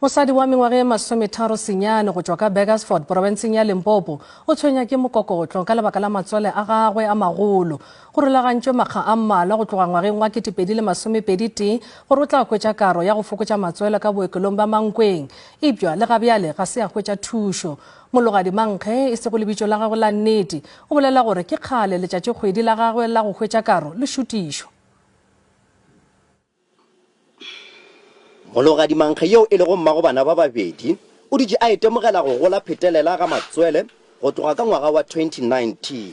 Mosadi wa mengwaga ye masometharo senyane go tšwa ka Burgersfort porofenseng ya Limpopo o tshwenya ke mokokotlo ka lebaka la matswele a gagwe a magolo. Go rulagantšwe makga a mmalwa go tloga ngwageng wa 2021 gore o tla hwetša karo ya go fokotša matswele ka bookelong bja Mankweng, eupša le gabjale ga se a hwetša thušo. Mologadi Mankge, e sego lebitso la gagwe la nnete, o bolela gore ke kgale letšatšikgwedi la gagwe la go hwetša karo le šutišwa. Mologadi Mankge yeo e lego mmago bana ba babedi o dutše a itemogela go gola phetelela ga matswele go tloga ka ngwaga wa 2019.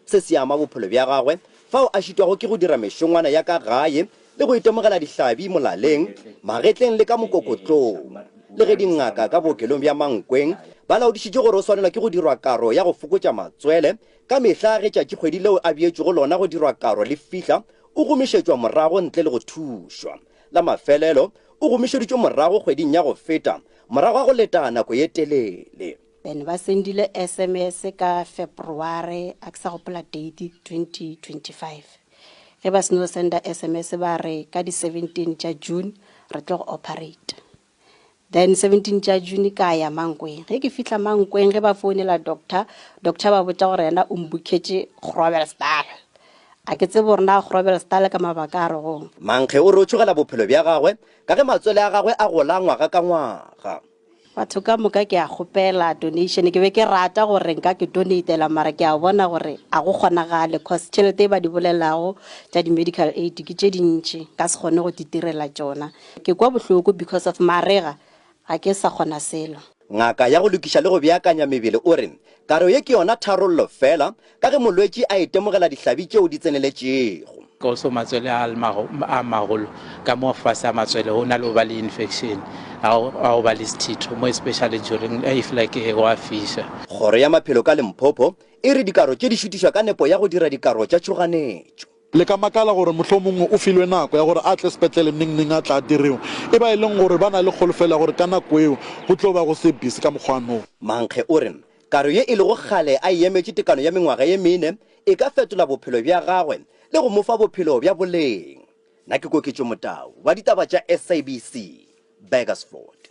Se se ama bophelo bja gagwe fao a šitwago ke go dira mešongwana ya ka gae le go itemogela dihlabi molaleng, magetleng le ka mokokotlong. Le ge dingaka ka bookelong bja Mankweng ba laodišitše gore o swanelwa ke go dirwa karo ya go fokotša matswele ka mehla ge tšatšikgwedi leo a beetšwego lona go dirwa karo le fihla, O gomišetšwa morago ntle le go thušwa. La mafelelo, o gomišeditšwe morago kgweding ya go feta morago ga go leta nako ye telele. Then ba sendile sms ka February, a ke sa gopola date, 2025. Ge ba seno senda sms ba re ka di 17 tša June re tlo go operate. Then 17 tša June ka ya Mankweng. Ge ke fihla Mankweng ge ba founela doctor, doctor ba botša gore yena o mbukhetše Groblersdal. A ke tsebe gore na Groblersdal ka mabaka a regong. Mankge o re o tšhogela bophelo bja gagwe ka ge matswele a gagwe a gola ngwaga ka ngwaga. Batho ka moka ke a kgopela donation, ke be ke rata gore nka ke donatela mara ke a bona gore a go kgonagale cause tšhelete e ba di bolelago tša di-medical aid ke tše dintši, nka se kgone go di direla tšona. Ke kwa bohloko because of marega ga ke sa kgona selo. Ngaka ya go lokiša le go beakanya mebele o re karo ye ke yona tharollo feela ka ge molwetši a itemogela dihlabi tšeo di tseneletšego. Also matswele a a magolo ka mo fase a matswele go na le go ba le infection a go ba le sethitho mo especially during if like go a fiša. Kgoro ya Maphelo ka Limpopo e re dikaro tše di šutišwa ka nepo ya go dira dikaro tša tšhoganetšo. Le ka makala gore mohlomongwe o filwe nako ya gore a tle sepetlele neng neng a tla direwa. E ba e leng gore ba na le kholofelo ya gore ka nako eo go tlo ba go se busy ka mokgwa no. Mankge o re karo ye e lego kgale a e emetše tekano ya mengwaga ye mene e ka fetola bophelo bja gagwe le go mo fa bophelo bja boleng. Nna ke Koketšo Motau wa ditaba tša SABC, Burgersfort.